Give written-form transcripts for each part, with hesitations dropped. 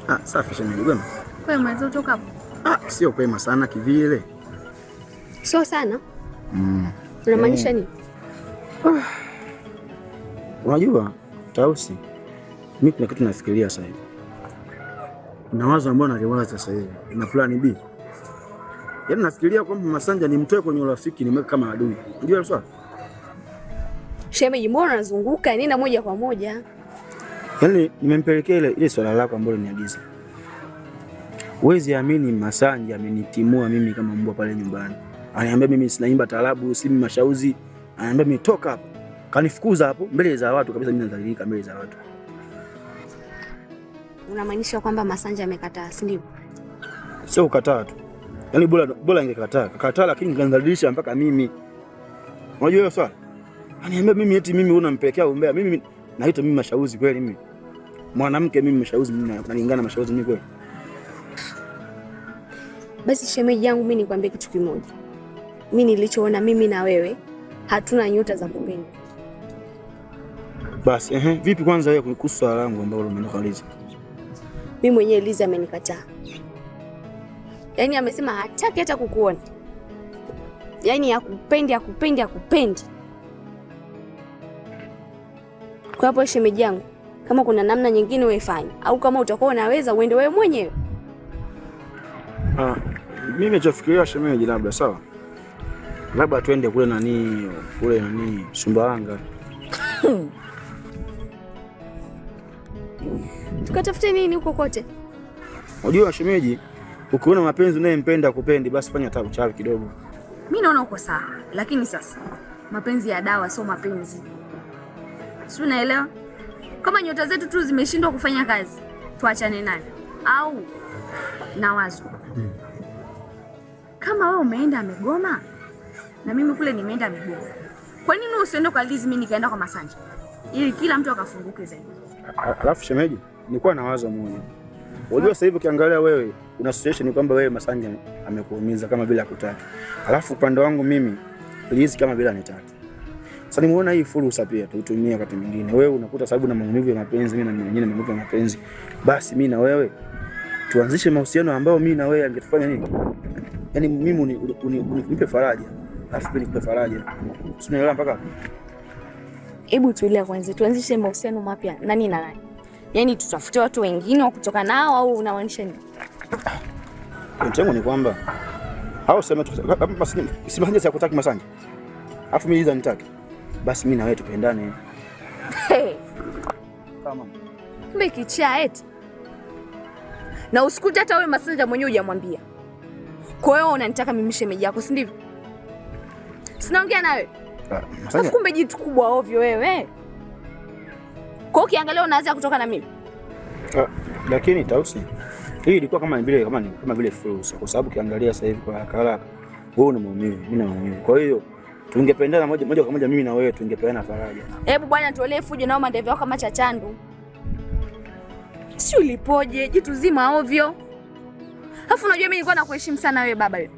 Ah, safi shemeji, kwema? Kwema, hizo utoka hapo? Ah, sio kwema sana kivile. Sio sana? Unamaanisha nini? Unajua Tausi, mimi kuna kitu nafikiria sasa hivi. Kuna wazo ambalo naliwaza sasa hivi na plan B. Yaani nafikiria kwamba Masanja nimtoe kwenye urafiki nimweke kama adui. Unajua hilo swala? Shemeji, mbona unazunguka? Nenda moja kwa moja. Yaani nimempelekea ile swala lako ambalo niagiza. Huwezi amini, Masanja amenitimua mimi kama mbwa pale nyumbani. Ananiambia mimi sinaimba taarabu, si mashauzi. Ananiambia mimi toka hapo. Kanifukuza hapo mbele za watu kabisa, mimi nadhalilika mbele za watu. Unamaanisha kwamba Masanja amekataa, si ndio? Sio kukataa tu. Yaani bora ingekataa. Kakataa lakini kanidhalilisha mpaka mimi. Unajua hiyo swala? Ananiambia mimi eti mimi unampelekea umbea. Mimi naita mimi mashauzi kweli mimi? Mwanamke mimi mashauzi mimi nalingana mashauzi mimi kweli? Basi shemeji yangu, mimi nikwambie kitu kimoja. Mimi nilichoona, mimi na wewe hatuna nyota za kupenda. Basi vipi kwanza wewe kuhusu swala langu ambalo umeniuliza? Mimi mwenyewe Liza amenikataa. Yaani amesema hataki hata kukuona. Yaani hakupendi, hakupendi, hakupendi. Kwa hapo shemeji yangu, kama kuna namna nyingine wewe fanya, au kama utakuwa unaweza uende wewe mwenyewe. Ah, mimi ninachofikiria shemeji, labda sawa. Labda tuende kule nani Sumbawanga. Tukatafute nini huko kote? Unajua shemeji, ukiona mapenzi unayempenda kupendi, basi fanya hata uchawi kidogo. Mimi naona uko sawa, lakini sasa mapenzi ya dawa sio mapenzi. Si unaelewa? Kama nyota zetu tu zimeshindwa kufanya kazi, tuachane nayo. Au na wazo. Kama wewe umeenda amegoma na mimi kule nimeenda amegoma. Kwa nini usiende kwa Liz, mimi nikaenda kwa Masanja? Ili kila mtu akafunguke zaidi. Alafu shemeji, nilikuwa na wazo moja. Unajua sasa hivi ukiangalia wewe una situation kwamba wewe Masanja amekuumiza kama vile hakutaki. Alafu upande wangu mimi Liz kama vile anitaki. Sasa nimeona hii fursa pia tuitumie wakati mwingine. Wewe unakuta sababu na maumivu ya mapenzi, mimi na mwingine maumivu ya mapenzi. Basi mimi na wewe tuanzishe mahusiano ambayo mimi na wewe angetufanya nini? Yaani mimi unipe faraja. Alafu mimi nikupe faraja. Si unaelewa mpaka? Hebu tulia kwanza, tuanzishe mahusiano mapya nani na nani? Yaani tutafute watu wengine wa kutoka nao au unamaanisha nini? Point yangu ni kwamba hao sema si Masanja si hakutaki Masanja. Alafu mimi Liza nitaki. Basi mimi na wewe tupendane. Hey. Kama Kumbe kichaa eti. Na usikute hata wewe Masanja mwenyewe hujamwambia. Kwa hiyo unanitaka mimi shemeji yako, si ndivyo? Sinaongea nawe. Masanja. Kumbe jitu kubwa ovyo wewe. Kwa hiyo ukiangalia unaanza kutoka na mimi. Lakini Tausi, hii ilikuwa kama vile fursa kwa sababu ukiangalia sasa hivi kwa haraka haraka wewe una maumivu, mimi na maumivu. Kwa hiyo tungependana moja kwa moja mimi na wewe tungepeana faraja. Hebu bwana tuolee fujo nao mandevu yako kama chachandu. Si ulipoje jitu zima ovyo. Alafu unajua mimi nilikuwa nakuheshimu sana wewe baba wewe.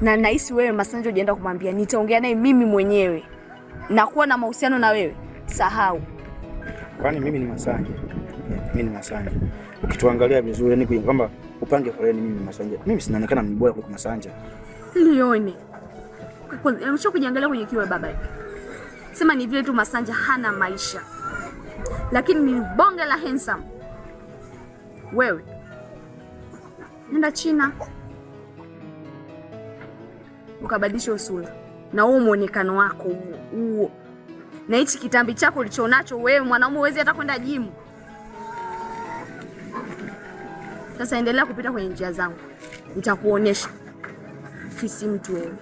Na nahisi wewe Masanja hujaenda kumwambia, nitaongea naye mimi mwenyewe. Na kuwa na mahusiano na wewe, sahau. Kwani mimi ni Masanja? Mimi ni Masanja. Ukituangalia vizuri yani kwamba upange foleni, mimi ni Masanja. Mimi sinaonekana mbora kuliko Masanja. Lione. Umesha kujiangalia kwenye kioo baba. Sema ni vile tu Masanja hana maisha. Lakini ni bonge la handsome. Wewe nenda China ukabadilisha usura na huo muonekano wako huo na hichi kitambi chako ulichonacho wewe, mwanaume huwezi hata kwenda jimu. Sasa endelea kupita kwenye njia zangu, nitakuonesha fisi mtu wewe.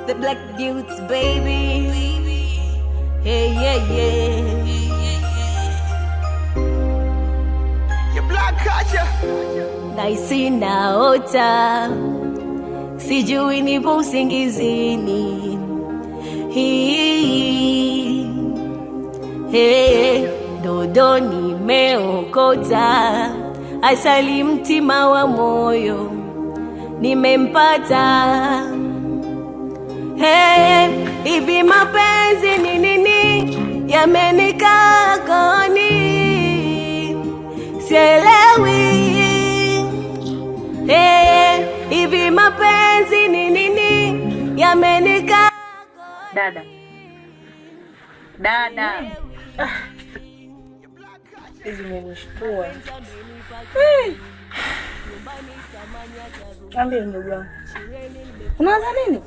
The Black Beauty, baby. Hey, yeah, yeah. Your black culture. Nahisi naota, sijui nipo usingizini. Hii, hey, dodo nimeokota, asali mtima wa moyo. Nimempata. Hey, hivi mapenzi ni nini? Yamenikaa kooni, sielewi. Hey, hivi mapenzi ni nini? Yamenikaa. Dada, dada, Hizi zimenishtua. Ambie ndugu wangu. Unawaza nini?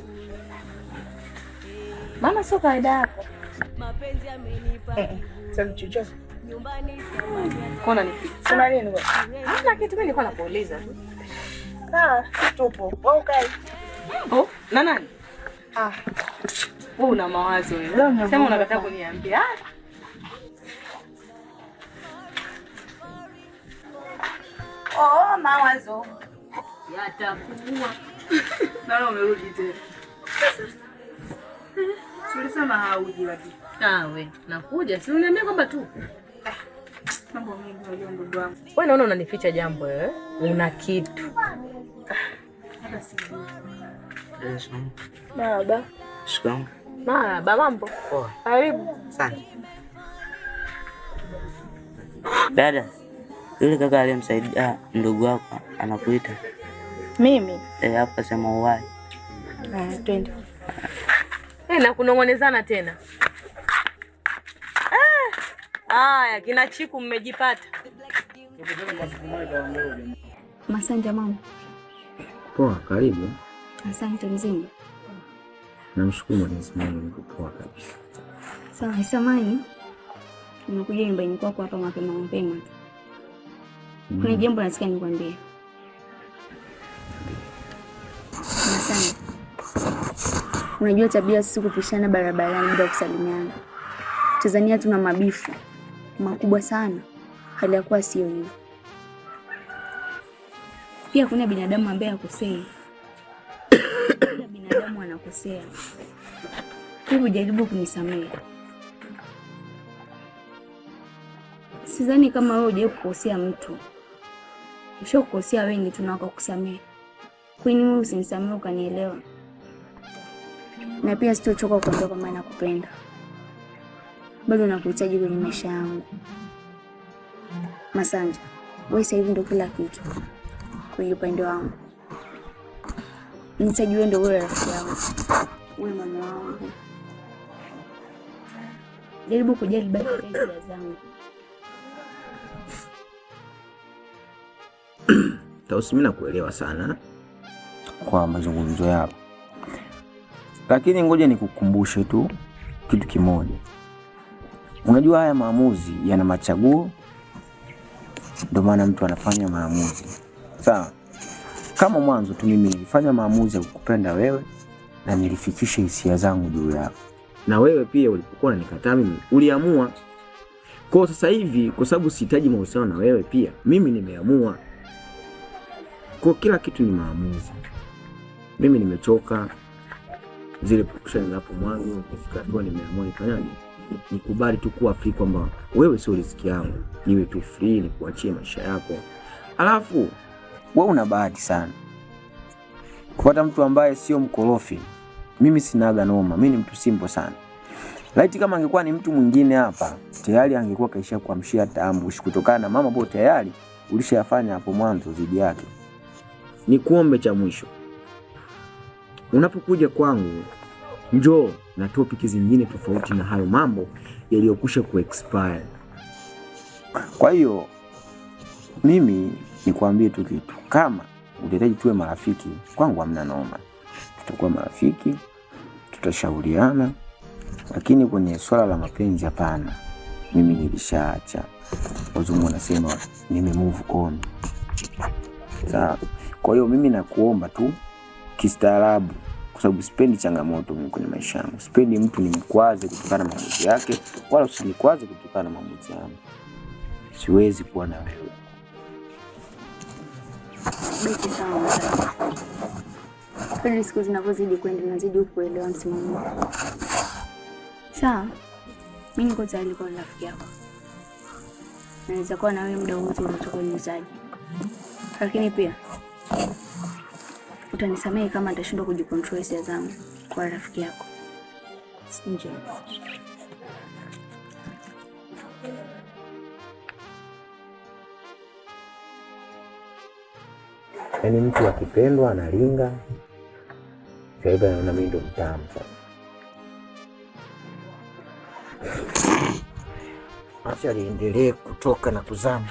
Maana sio kawaida yako. Sasa chochote. Kona nificha. Kuna nini bwana? Hamna kitu, mimi nilikuwa nakuuliza tu. Ah, sisi tupo. Wewe ukai. Oh, na nani? Ah, Wewe una mawazo wewe. Sema unakataa kuniambia. Ah. Oh, mawazo. Yatakuua. Naona umerudi tena. Tulisema hauji wapi? Ah, we, nakuja. Si uniambia kwamba tu. Mambo mengi unajua ndugu wangu. Wewe naona unanificha jambo wewe. Una kitu. Hata sijui. Baba. Shikamoo. Marahaba, mambo. Poa. Karibu. Asante. Dada, yule kaka aliyemsaidia ndugu wako anakuita. Mimi? Eh, hapo kasema uwai. Ah, twende. Eh, na kunong'onezana tena. Ah, haya, kina Chiku mmejipata. Masanja mama. Poa, karibu. Asante mzima. Namshukuru Mwenyezi Mungu niko poa kabisa. Sawa, samahani. Nimekuja nyumbani kwako hapa mapema mapema tu. Kuna jambo nataka nikwambie. Masanja. Unajua tabia sisi kupishana barabarani bila kusalimiana. Tanzania tuna mabifu makubwa sana. Hali ya kuwa sio hivyo. Pia kuna binadamu ambaye hakosei. Kila binadamu anakosea. Hebu jaribu kunisamehe. Sidhani kama wewe hujawahi kukosea mtu. Ushakukosea wengi tu na wakakusamehe. Kwa nini wewe usinisamehe ukanielewa? Na pia sitochoka kuambia kwamba nakupenda. Bado nakuhitaji kwenye maisha yangu. Masanja, wewe sasa hivi ndo kila kitu kwenye upande wangu. Nihitaji wewe ndo wewe rafiki yangu. Wewe mama wangu. Jaribu kujali basi hisia zangu. Tausi, mimi nakuelewa sana kwa mazungumzo yako, lakini ngoja nikukumbushe tu kitu kimoja. Unajua haya maamuzi yana machaguo, ndio maana mtu anafanya maamuzi. Sawa? Kama mwanzo tu mimi nilifanya maamuzi ya kukupenda wewe na nilifikisha hisia zangu juu yako, na wewe pia ulipokuwa unanikataa mimi uliamua. Kwa sasa hivi, kwa sababu sihitaji mahusiano na wewe, pia mimi nimeamua. Kwa kila kitu ni maamuzi. Mimi nimechoka zile pukushani hapo mwanzo, kufika hatua nimeamua nifanyaje? Nikubali tu kuwa free kwamba wewe sio riziki yangu, niwe tu free, nikuachie maisha yako. Alafu wewe una bahati sana kupata mtu ambaye sio mkorofi. Mimi sinaga noma, mimi ni mtu simple sana. Laiti kama angekuwa ni mtu mwingine hapa, tayari angekuwa kaisha kuamshia ambush kutokana na mama ambayo tayari ulishayafanya hapo mwanzo dhidi yake. Ni kuombe cha mwisho, unapokuja kwangu njoo na topic zingine tofauti na hayo mambo yaliyokwisha kuexpire. Kwa hiyo mimi nikwambie tu kitu, kama utahitaji tuwe marafiki, kwangu hamna noma, tutakuwa marafiki, tutashauriana, lakini kwenye swala la mapenzi hapana. Mimi nilishaacha. Wazungu wanasema nime move on. Sawa. Kwa hiyo mimi nakuomba tu kistaarabu, kwa sababu sipendi changamoto mimi kwenye maisha yangu. Sipendi mtu nimkwaze kutokana na maamuzi yake, wala usinikwaze kutokana na maamuzi yangu. Siwezi kuwa na wewe. Basi sawa Masanja. Kadri siku zinavyozidi kwenda nazidi kuelewa msimamo wako. Sawa, mimi niko tayari kuwa rafiki yako. Naweza kuwa na wewe muda wote unataka unihitaji. Lakini pia Utanisamehe kama nitashindwa kujicontrol hisia zangu kwa rafiki yako. Enjoy. Yaani mtu akipendwa analinga, sasa hivi anaona mimi ndo mtamu sana. Acha liendelee kutoka na kuzama.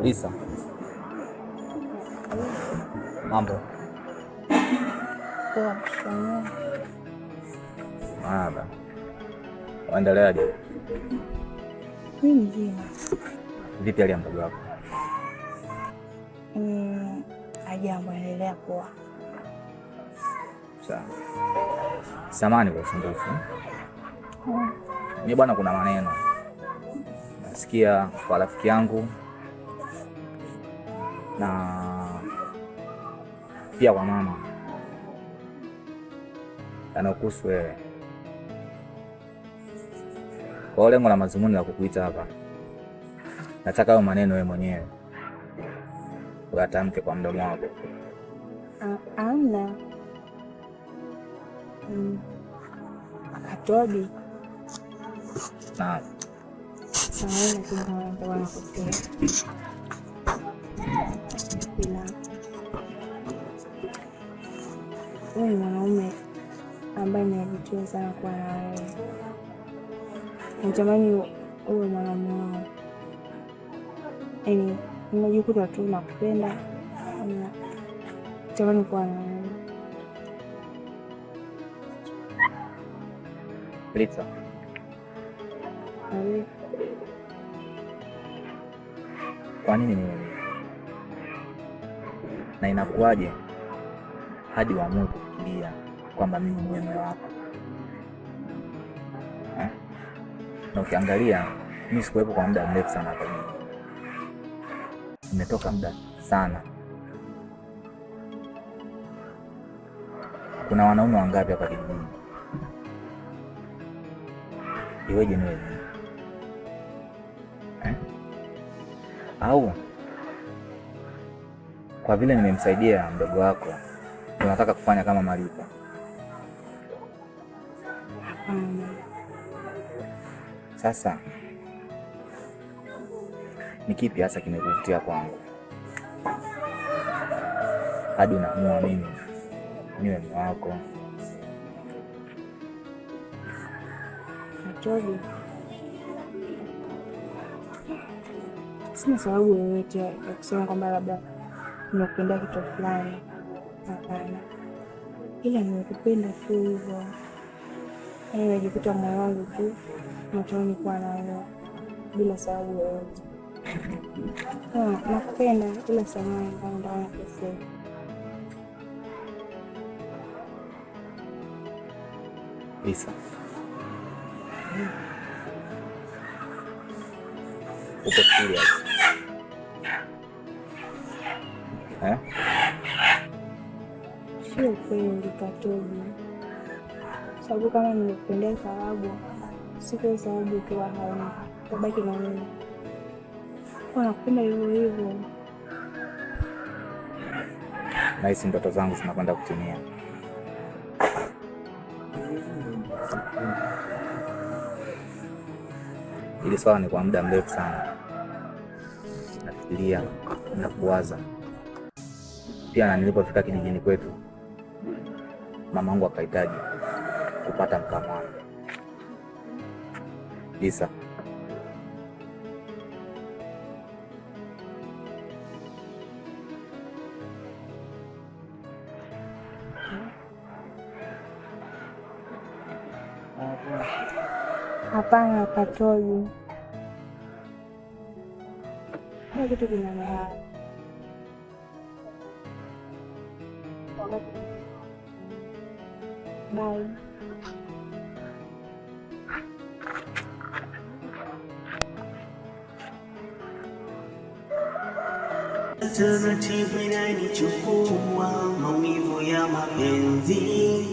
Lisa, mambo? Poa, shikamoo. Marahaba. Waendeleaje? Mimi mzima. Vipi hali ya mdogo wako? Hajambo, endelea poa. Sawa. Samahani kwa usumbufu. Mimi bwana, kuna maneno nasikia kwa rafiki yangu na pia kwa mama yanayokuhusu wewe. Kwa hiyo lengo la mazumuni la kukuita hapa, nataka hayo maneno wewe mwenyewe uyatamke kwa mdomo wako. Amna. Katobi. Naam. Samahani, lakini kama nitakuwa nakosea. Ila wewe ni mwanaume ambaye ninavutiwa sana kuwa na wewe. Natamani uwe mwanaume wangu. Yaani nimejikuta tu nakupenda na natamani kuwa na wewe. Lisa, Wewe kwa nini niwe mimi? Na inakuwaje hadi uamue kufikiria kwamba mimi niwe mume wako? Eh? Na ukiangalia mimi sikuwepo kwa muda mrefu sana hapa jijini. Nimetoka muda sana. Kuna wanaume wangapi hapa kijijini? Iweje niwe mimi? Eh? Au kwa vile nimemsaidia mdogo wako, tunataka kufanya kama malipo? Hapana. Sasa ni kipi hasa kimekuvutia kwangu hadi unaamua mimi niwe mume wako? Katobi, sina sababu yoyote ya kusema kwamba labda nimekupenda kitu fulani. Hapana, ila nimekupenda tu hivyo. Yaani nimejikuta moyo wangu tu unatamani kuwa na wewe bila sababu yoyote. Nakupenda, ila samahani kama nitakuwa nakosea. Lisa, uko serious? Eh? Sio kweli Katobi, sababu kama nimekupendea sababu, siku sababu ukiwa hauna utabaki na mimi. Kwa nakupenda hivyo hivyo. Nahisi ndoto zangu zinakwenda kutimia. Hili swala ni kwa muda mrefu sana nafikiria na kuwaza pia, na nilipofika kijijini kwetu mamangu akahitaji kupata mkamwana. Lisa, Hapana Katobi, kila kitu kina maana. Bye. Taratibu inanichukua maumivu ya mapenzi,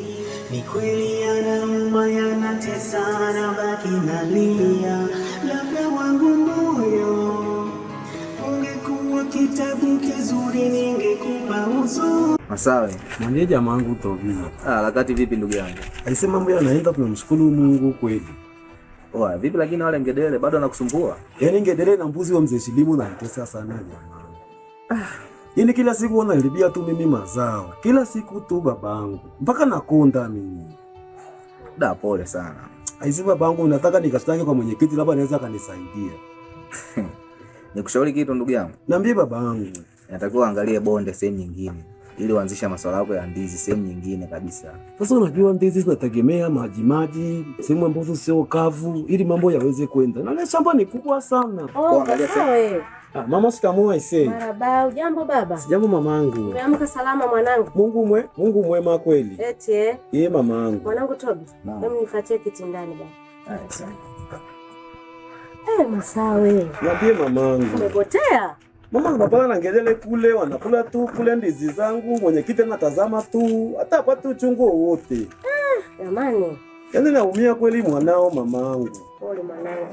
ni kweli yanauma, yanatesa, nabaki nalia, labda wangu moyo ungekuwa kitu kitabu kizuri ningekupa uso. Masawe. Mwambie jamaa wangu Tobi. Ah, harakati vipi ndugu yangu? Aise, mambo yanaenda, tunamshukuru Mungu kweli. Oa, vipi lakini wale ngedere bado wanakusumbua? Yaani ngedere na mbuzi wa mzee Shilimu nanitesa sana jamaa. Yaani kila siku wanalibia tu mimi mazao. Kila siku tu babangu. Mpaka nakonda mimi. Da, pole sana. Aise babangu, nataka nikashtaki kwa mwenyekiti, labda anaweza akanisaidia. Nikushauri kitu ndugu yangu. Niambie babangu. Inatakiwa uangalie bonde sehemu nyingine ili uanzishe masuala yako ya ndizi sehemu nyingine kabisa. Sasa unajua ndizi zinategemea maji maji, sehemu ambazo sio kavu ili mambo yaweze kwenda. Na ile shamba ni kubwa sana. Oh, sawa. Ah, mama shikamoo aisee. Marahaba, ujambo baba? Sijambo mamangu. Umeamka salama mwanangu? Mungu mwema kweli. Eti eh. Yeye mamangu. Mwanangu Tobi, hebu nifuatie kiti ndani baba. Haya, sawa. Masawe. Niambie mamangu. Umepotea? Mama napapana na ngedele kule, wanakula tu kule ndizi zangu, mwenyekiti anatazama tu, hata hapati uchungu wowote. Jamani. Yaani naumia kweli mwanao mamangu. Pole mwanangu.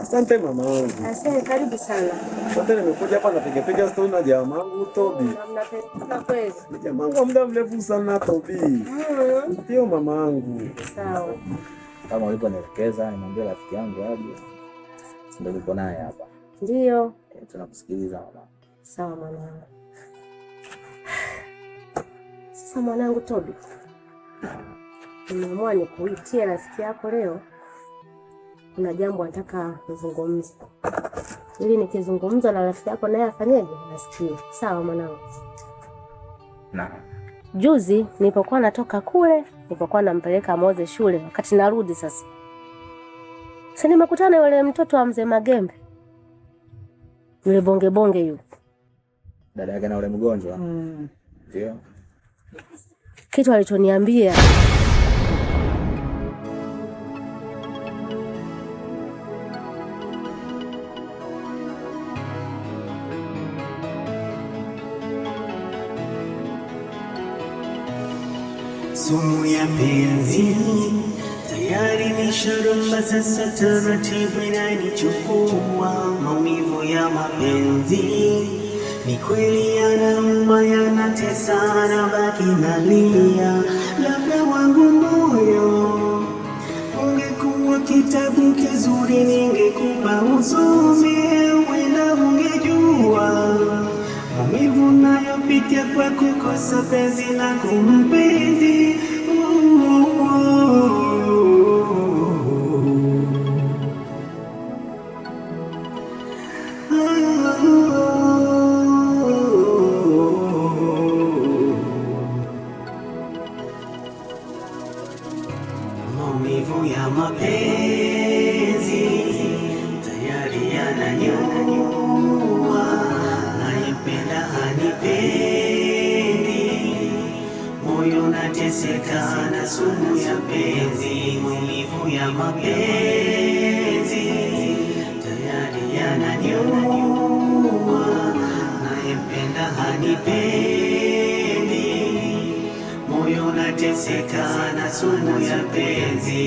Asante mamangu. Asante, karibu sana. Asante, nimekuja hapa na piga stori na jamangu Tobi. Na mnapendana kweli. Jamangu wa muda mrefu sana Tobi. Ndio mamangu. Sawa. Kama ulivyonielekeza, nimwambia rafiki yangu aje. Ndio niko naye hapa. Ndio. Tunakusikiliza mama. Sawa mwanangu. Sasa mwanangu Tobi, nimeamua nikuitie rafiki yako leo. Kuna jambo nataka kuzungumza, ili nikizungumza na rafiki yako naye afanyeje, nasikie. Sawa mwanangu? Naam. Juzi nilipokuwa natoka kule, nilipokuwa nampeleka Moze shule, wakati narudi sasa, sasa nimekutana yule mtoto wa mzee Magembe, yule bonge bonge yule, dada yake na yule mgonjwa. Ndio. Kitu alichoniambia Sumu ya penzi tayari nisharamba, sasa taratibu inanichukua. Maumivu ya mapenzi ni kweli yanauma, yanatesa, nabaki nalia. Labda wangu moyo ungekuwa kitabu kizuri, ningekupa usome, wenda ungejua maumivu nayopitia kwa kukosa penzi la kumpenzi. Maumivu ya mapenzi tayari yananiua, nayempenda hanipendi, moyo unateseka na sumu ya penzi. Maumivu ya mapenzi tayari yananiua, nayempenda hanipendi, moyo unateseka na sumu ya penzi.